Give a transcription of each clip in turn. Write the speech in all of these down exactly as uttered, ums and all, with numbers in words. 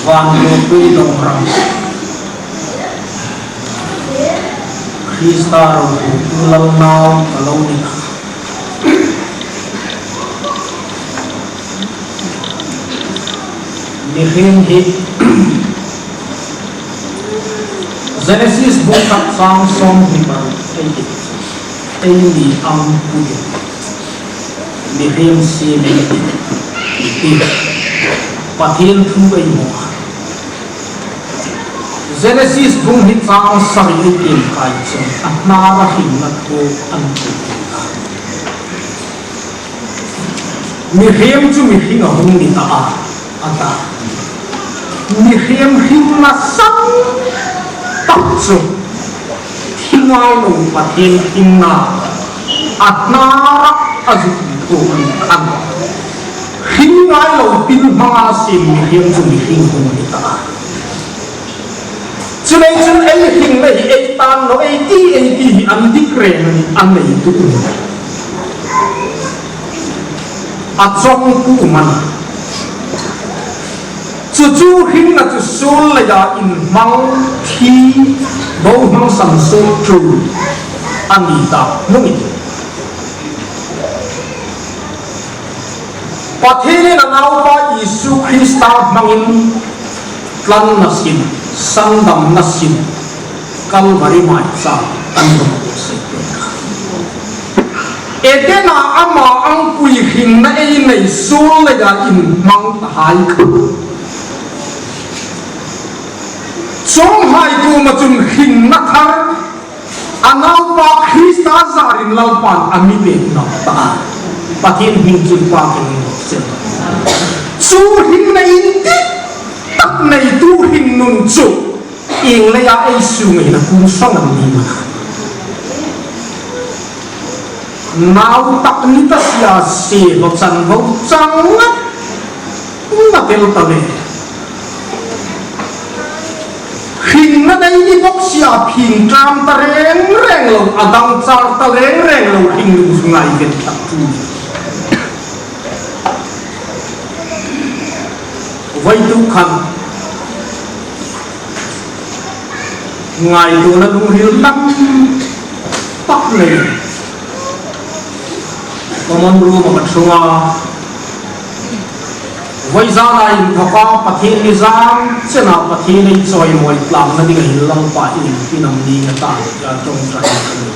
Van ropui dong ram, Krista ropui tu Lal nau ka lo ni ta. Mihriem hi Genesis bung khat chang sawmhni paruk ei ti, eini ang puin mihriem siem ei ti, Pathien thu ei hmu a. Genesis bung hni chang sari ei tiem kai chun a hnara hringna thu an ti. Mihriem chu mihring a hung ni ta a, a ta. Mihriem hringna san tak chu hring ngai lo Pathien hringna a hnara a zuk ni thu an khan. Hring ngai lo pil hmanga siem mihriem chu mihring hung ni ta a. Chuleiin chun ei hringna hi ei tan naw ei ti, ei ti hi an dik reng a ni, an nei tu. A chawngtu man. Chu chu hringna chu suol leia inhmang thi, bohmang sansuok ṭul a ni ta hnungin. Pathienin a Naupa Isu Krista hmangin tlanna sin, sandamna sin, Kalvari maicham an hung sek. Edena ama angpui hringna ei nei suol leia inhmang tahai kha. Chuonghai kuoma chun hringna thar a Naupa Krista zarin Lalpan a mi pek nawk ta a. Pathien hming chu pâkin ni seh. Chu hringna indik tak neitu hringnun chu ieng leia ei sunga hin a kun sawng an ni am a? Nau tak ni ta si a, sie lo chanvo chang ngat ngat el ta le. Hringna nei ni bawk si a, phing ṭam ta reng reng lo, a dangchar ta reng reng lo hringnun chu ngai vet tak chu. Vawituk khan ngaituona lungril tam tak nei. Common room-a ka ṭhung a. Vawizana inthoka Pathien mi zan chena Pathien ei chawimawi tlangna dinga hin Lalpa inpinam ni a ta, a ṭawngṭai ka ni.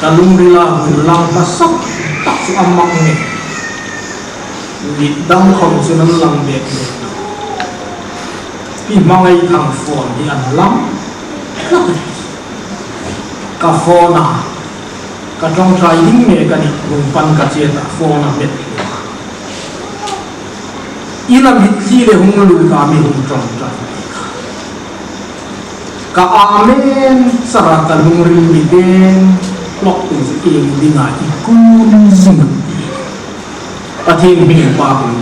Ka lungrila hun lang hmasa tak chu a mak ngei. Mit dang khom chu an lang bek ngei. Pi Hmangaithang phone hi an lang. Ka phone a, ka ṭawngṭai ding mek a nih, hung pan ka che ta, phone a met. Ina mitthli le hung lui ka mi hung ṭawngṭai. Ka amen chara ka lungril mi deng hlawk tu chu ieng dinga i kun zing. Pathien hming pâkin.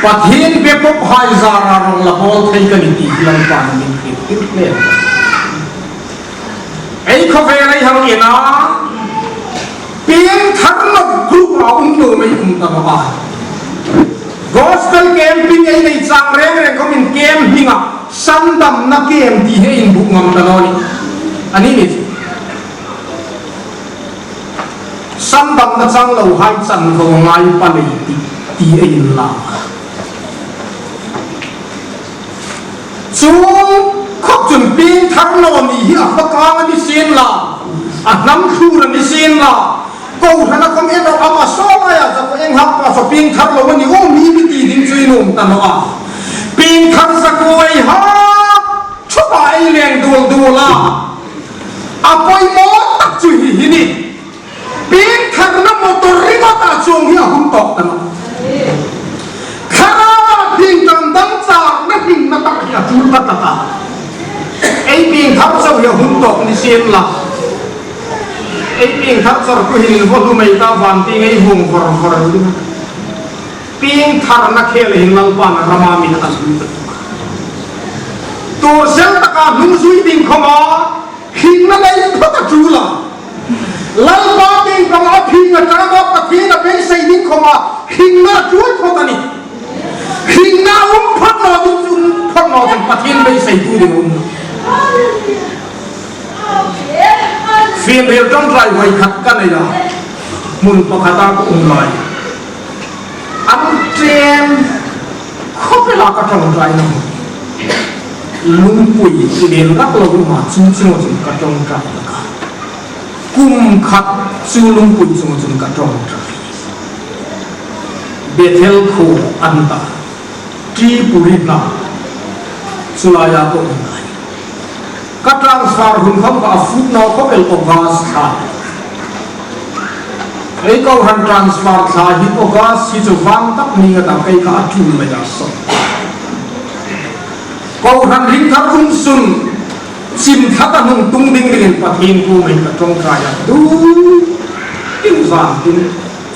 Pathien be pawp hai zara rawng la bawl thei ka ni ti hi Lalpan min hriettir hle. Ei khawvel ei hang en a, piengthar naw group-a um nuom ei um ta naw a. Gospel camping ei nei chang reng reng khawmin camp hminga sandamna camp ti hi ei inbuk ngam ta naw ni. A ni ni. Sandamna chang lo hai chanvo ngai pa nei ti, ti ei inlang. Chuong khawp chun piengthar naw ni hi a khawtlang a ni sien la, a hnam thlur a ni sien la, kohrana khawm en ro, ama saw laia zakuo eng hak pa saw piengthar lo a ni aw mi mi ti ding chu ei nuom ta naw a. Piengthar zakuo ei hak, thupa ei leng duol duol a. A poimaw tak chu hi hi ni. Piengtharna motor ringawta chuong hi a hung tawk ta naw. Thlarauva piengthar dangcharna hringna tak hi a tul ka ta ta. Ei piengthar chau hi a hung tawk ni sien la. Ei piengthar char ku hin volume ei ta van tieng ei hung vawr vawr. Piengtharna khel hin Lalpan a rama min a zui ta. Tuor sel taka hnung zui ding khawma hringna nei phawt a tul a. Lalpa tieng pang a phing a ṭam a, Pathien a beisei ding khawma hringna ṭhuoi phawt a nih. Hringna um phawt naw ding chun, phawt naw chun Pathien beiseitu ding um. Fienriel ṭawngṭai voi khat ka nei a, hmun pakhata ka um lai. An ṭem khawp el a ka ṭawngṭaina hmun. Lungpui lien rak lo um a, chu chunga chun ka ṭawngṭai hlak a. Kum khat chu lungpui chunga chun ka ṭawngṭai. Bethel khuo an ta, Tripuri hnam, chu laia ka um lai. Ka transfer hun khawm kha a fut naw khawp el August thla. Ei kohran transfer thla hi August hi chu vâng tak ni nga ta, kei kha a ṭul mai a saw. Kohran ring thar um sun, chim thla ka hnung tung ding dingin Pathien kuomah ka ṭawngṭai a, tu, tu zan tin,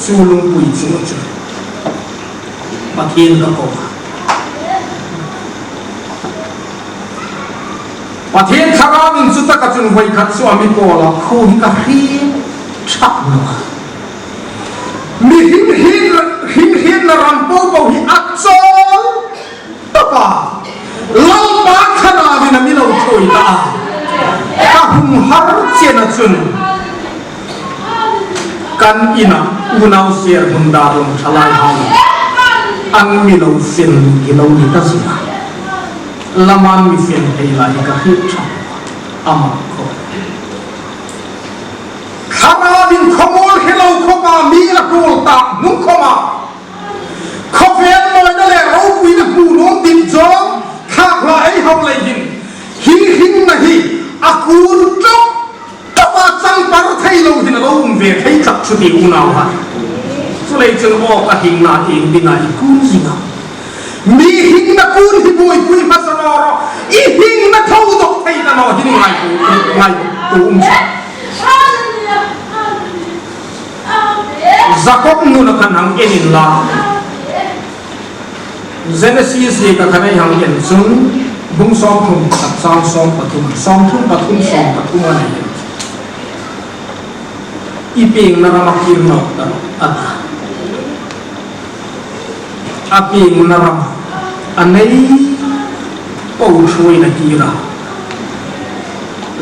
chu lungpui chunga chun Pathien ka ko a. Pathien Thlarauin chu taka chun voi khat chu a mi pawl a, khuo hi ka hriet ṭhak nawh a. Mi hrim hrim, hrim hrimna ram po po hi a chawl tawp a. Lalpa Thlarauvin a mi lo ṭhuoi ta a. Ka hung har chena chun kan ina unau ser hmun dar lawm ṭhalai hai an mi lo fel hi lo ni ta zing a. Laman mi fel thei lai ka hriet ṭhak a, ama kha. Thlarauvin khawmuol hre lo khawpa mi a hrawl ta hnung khawma, khawvel mawina le ropuina hmu nuom dit zawng thlak hla ei hau lei hin, hi hringna hi a kun ṭawk ṭawka changpar thei lo hin a lo um ve thei tlat chu ti unauhai. Chuleiin chun aw ka hringna, ieng dinga i kun zing a? Mi hringna kun hi buoipui hmasa naw rawh, i hringna tho dawk thei ta naw hi ni ngai tu, ngai tu um chu. Jakob nuna khan hang en inla. Genesis hi ka khan ei hang en chun, bung sawmthum pakhat, chang sawm pathum, sawmthum pathum, sawm pathum a nei. I piengna rama kir nawk ta rawh, a ta. A piengna ram a nei po ṭhuoiin a kir a.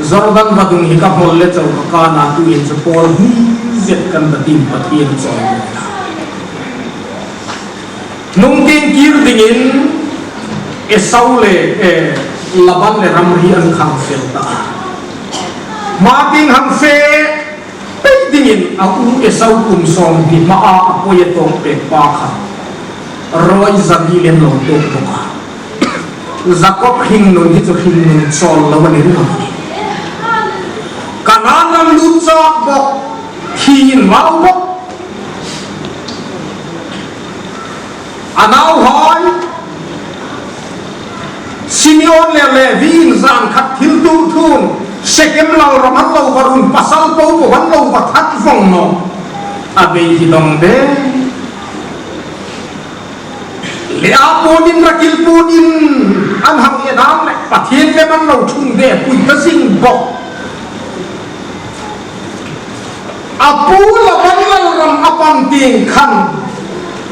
Jordan vadung hi ka hmawl le chau ka kan a, tuhin chu pawl hni zet kan ta tiin Pathien chawi a. Hnung tieng kir dingin Esau le, eh, Laban le ramri an khang fel ta a. Hma tieng hang fe pei dingin a u Esau kum sawmhni hmaa a pawi a tawk pek pa kha rawi za li lem lo tawk bawk a. Jakob hringnun hi chu hringnun chawl lo a ni ring a. Kanan ram lut chak bawk, thi inlau bawk. A nauhai, Simeon le Levi-in zan khat thil tuor thun, Sekem lal ram an lo va run, pasal po po an lo va that vong naw. A bei hi dawng de. Lea puon in, Rakil puon in an hang en ang le, Pathien lem an lo ṭhung de, pui ta zing bawk. A pu Laban lal ram a pan tieng khan,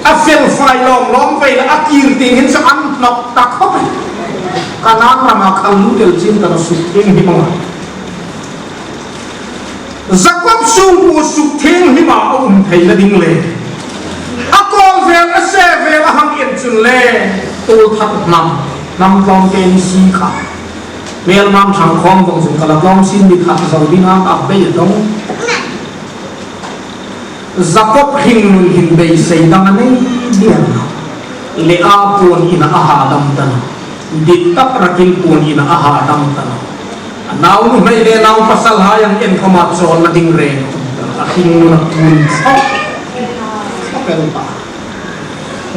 a fel fai lawm lawm vei la, a kir tieng hin chu an hnawk ta khawp. Kanan rama khan lut el chin ta naw, sukthieng hni mang a. Jakob sungkuo sukthieng hni ma a um theina ding le, a kawl vel a se vel a hang en chun le, tul that hnam, hnam tlawmte ni si kha. Hmelma ṭhang khawm vong zung ka la tlawm sin mi khat zo ding a ka bei a dawng. Jakob hringnun hin beisei dang a nei diam. Lea puon ina a ha dam ta naw. Dit tak Rakil puon ina a ha dam ta naw. A nau nuhmei le nau pasalhai ang en khawma chawlna ding reng. A hringnun a kun chawk. Chawk el ta.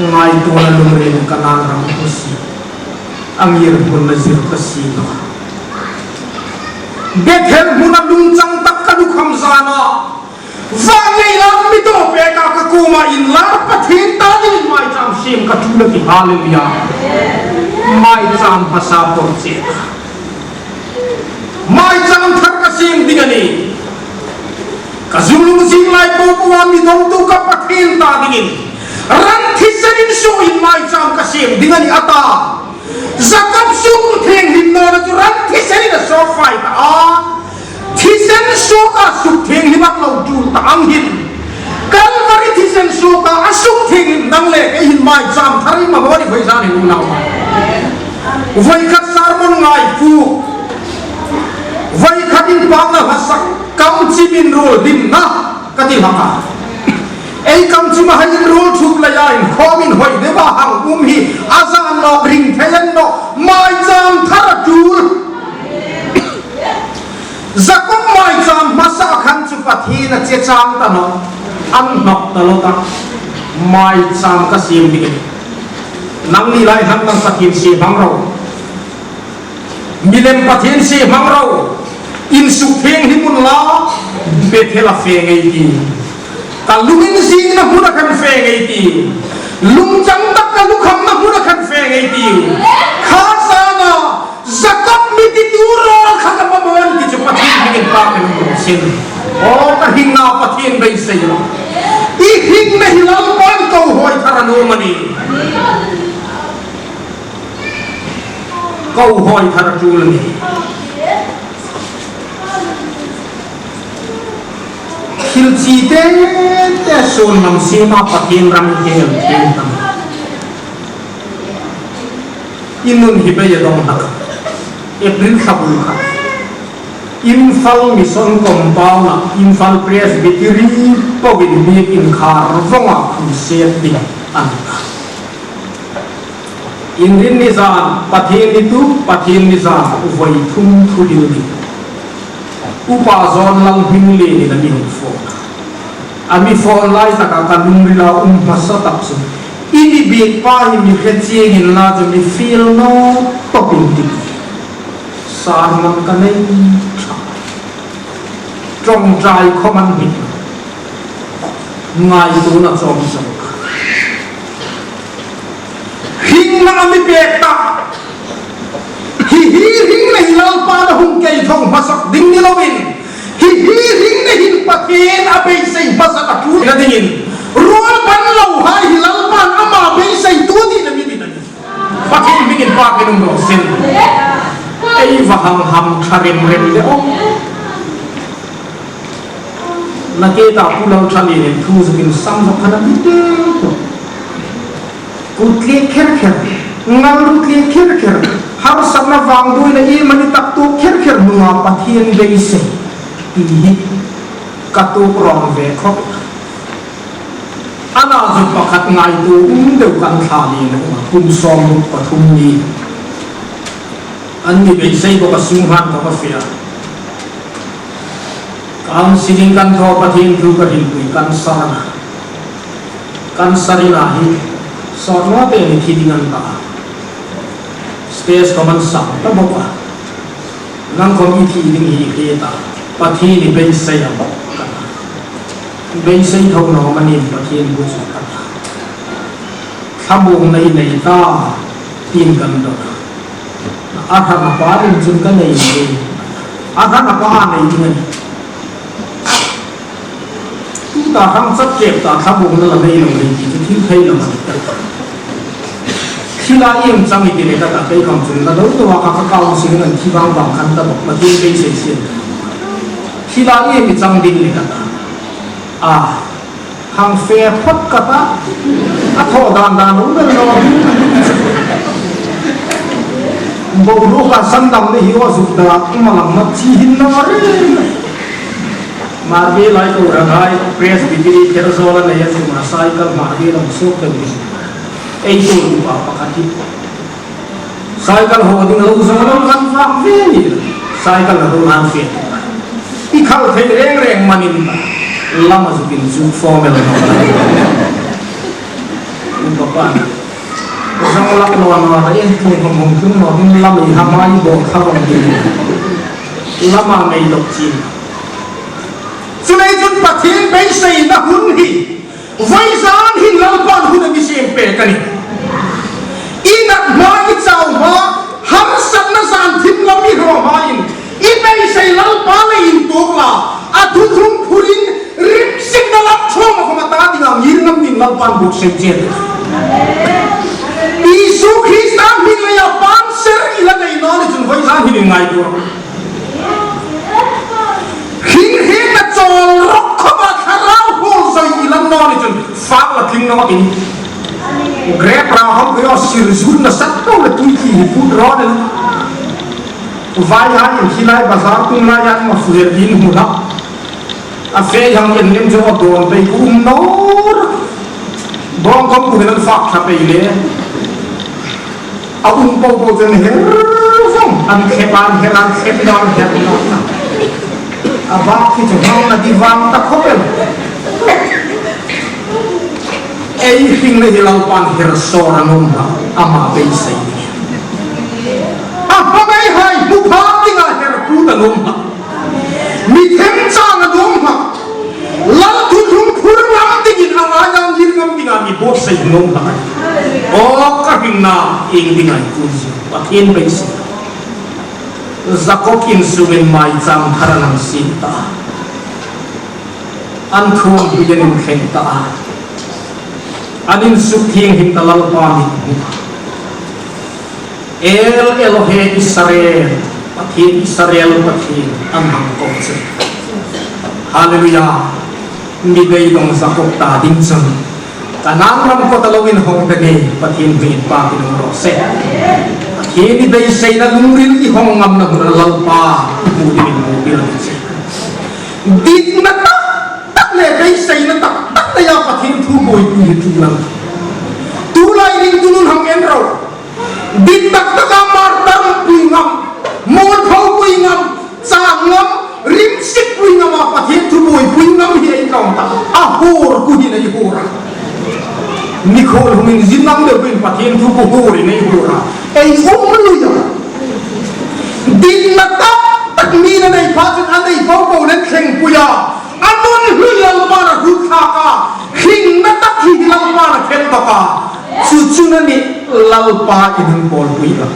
Ngaituona lungril Kanan ram ka si. A ngirhmun a zir ka si naw. Bethel hmuna lungchang tak ka lukham zana, vannei lam mi tawp peka ka kuoma inlar Pathien ta dingin maicham siem ka ṭul a tih. Hallelujah. Maicham hmasa por che. Maicham thar ka siem ding a nih. Ka zunglung zing lai po po a mi dawngtu ka Pathien ta Ran thisenin suoin maicham ka siem ding a nih a ta. Jakob suk thienghlim nawna chu ran thisenin a suok fai ta a. Thisen suoka suk thienghlim a lo tul ta ang hin, Kalvari thisen suoka a suk thienghlim nang le kei hin maicham thar ei ni maw ni, vawisun hin unau. Voi khat sermon ngai pu. Voi khat inpakna hla sak, kamchim inruol hlimna ka ti hlak a. Ei kamchim a hai inruol thuk leia inkhawm inhawi deu a hang um hi a zan nawk ring thei a ni nawh, maicham thar a tul. Jakob maicham hmasa khan chu Pathien a che chang ta nawh, a hnawk ta lo ta. Maicham ka siem ding. Nangni lai hang nang sakin sie hmang ro. Milem Pathien sie hmang ro. Insuk thienghlim unla, Bethel-a fe ngei ei tiu. Ka lunginzingna hmuna khan fe ngei ei tiu. Lungchang tak ka lukhamna hmuna khan fe ngei ei tiu. Kha sana Jakob mi titu rawl kha ka mamaw a ni ti chu Pathien hmingin inpakna um raw se. Aw ka hringna Pathien beisei la. I hringna hi Lalpan kohoi thar a nuom a nih. Kohoi thar a tul a nih. Thil chi te te suol ngam siema Pathien ram hi hel thiem ta. I nun hi bei a dong hlak. April thla bul kha. Imphal Mission Compound-a, Imphal Presbytery poin biekin khar vonga crusade ding a ni ta. Inrinni zan, Pathienni tu, Pathienni zan, voi thum thuhril ding. Upa Zawnlal Hminglen-in a mi hung phone a. A mi phone lai taka ka lungrila um hmasa tak chu, i mi biekpa hi mi hre chieng inla chu mi fiel naw tawp in ti. Sermon ka nei ṭha. Ṭawngṭai khawm a ni. Ngaituona chawm chawm. Hringna a mi pek ta. Hi hi hringna hi Lalpan a hung keitho hmasak ding ni loin, hi hi hringna hin Pathien a beisei hmasak a tul na dingin, ruol ban lo hai hi Lalpan ama beiseitu tina mi ti ta ni. Pathien hmingin inpakna um raw se. Ei va hang hamṭha rem rem le aw. Nakie ta Pu Lalṭhalienin thu zuk insang zuk khan a mi te. Kut tliek kher kher, ngal ru tliek kher kher, harsatna vangduoina iemani tak tuok kher kher hnunga Pathien beisei ti hi ka tuok rawng ve khawp. Ana zuk pakhat ngaituo um deu kan thla ni lo, kum sawmruk pathum ni. An mi beisei bawk a, sung han ka va fe a. Counselling kan thaw, Pathien thu ka hrilpui, cancer a na. Cancer-in a hi sawt naw te ni thi ding an ta. Stage khawm an sang ta bawk a. Nang khawm i thi ding hi hre ta. Pathien i beisei am ka ta. Beisei tho naw manin Pathien bu chu ka ta. Thlamuongna i nei ta, tiin kan dawng a. A hran a pa ding chun ka nei ngei. A hran a pa a nei ding a nih. Tuta hang chat kep ta thlamuongna la nei lo nei ti chu thil thei lo a ni ta. Thila iem chang i ti le ka ta, kei khawm chun ka lo to a, ka ka counselling an thi vang vang khan ta bawk, Pathien beisei sien. Thila iem i chang ding le ka ta. A. Hang fe phawt ka ta. A thaw dan dan um el naw. Boruok a sandamna hi aw zuk da, um a lang mat chi hin naw ri. Hmarbiel lai ko ra ngai, Presbytery Kherzawl a nei a, chu ma cycle Hmarbiel a hung suok deu ni. Ei tuor upa pakhat hi. Cycle haw ding lo zawng lo kan fak ve ni. Cycle a ro han fe. I khal thei reng reng manin lama zuk inzuk fawm el naw. Upa pa. Zawng lak naw naw, a en tlung khawm hung tlung naw ding, lam i hama i bawk kha vawng ding. Lama ngei lawk chin. Chu nei chun Pathien beiseina hun hi. Voi zan hin Lalpan hun a mi siem pek a nih. I nat hma, i chau hma, harsatna zan thim lam i hraw hmain, i beisei Lalpa le intuok la, a thu hung phurin, rimsikna lam chawm a khawm a ta dinga ngir ngam ni Lalpan buotsai che. Isu Krista hming leia panser i la nei naw ni chun vawisun hin i ngaituo. Hring hringna chawl rawk khawpa thlarau hmuol zoi i la naw ni chun fak la tling naw ni. Grep rang hawng kei a sir zut nasa tawk le tui khi hi put raw ni. Vaihaiin khi lai bazar tung lai an ma fuel in hmu la. A fe hang en lem chu a dawn pei ku um naw. Bawng khawm ku hin an fak thla pei le. A um po po chen her vong. An khep an her an khep naw an her naw. A bak khi chu hang a di vang ta khawp el. Ei hring le hi Lalpan her sawr a nuom a, ama beisei. A hmangaihai hmu phak dinga her put a nuom a. Mi themchang a nuom a. Lal thuthlung phur ngam dingin a ngai ang ngir ngam dinga mi buotsai nuom a. Aw ka hringna, ieng dinga i ṭhung zie? Pathien beisei. Jakob insungin maicham thar a nang sin ta. An thuomhnaw an inthleng ta a. An insukthienghim ta Lalpa mit hmu. El Elohe Israel, Pathien Israel Pathien an hang ko che. Hallelujah. Mi beidong Jakob ta ding chun. Kanaan ram kawta lo inhawng ta ngei, Pathien hming inpakin um raw se. Pathien i beiseina lungril i hawng ngamna hmuna Lalpa i pu dingin hmu pil a ni che. Ditna tak tak le beiseina tak tak leia Pathien thu buoipui hi ṭul a. Tulai ringtu nun hang en ro. Dit tak taka martar pui ngam, muolpho pui ngam, chang ngam, rimsik pui ngama Pathien thu buoipui ngam hi ei tlawm ta. A hur ku hin ei hur a. Mikhuol hung inzin ang deuin Pathien thu bu hurin ei hur a. Ei um lui a. Ditna tak tak mi na nei pha chun a nei po po nen thlengpui a. A nun hlui Lalpan a hrut thlak a, hringna tak hi Lalpan a khen bawk a. Chu chu a nih, Lalpa i nun pawlpui hlak.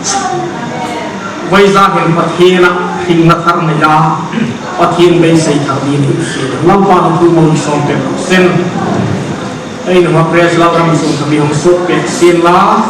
Vawisun hin Pathien a hringna thar nei a, Pathien beisei thar dingin Lalpan a thu malsawm pek raw se. Ei nunghak praise Lal ram sung kha mi hung suk pek sien la.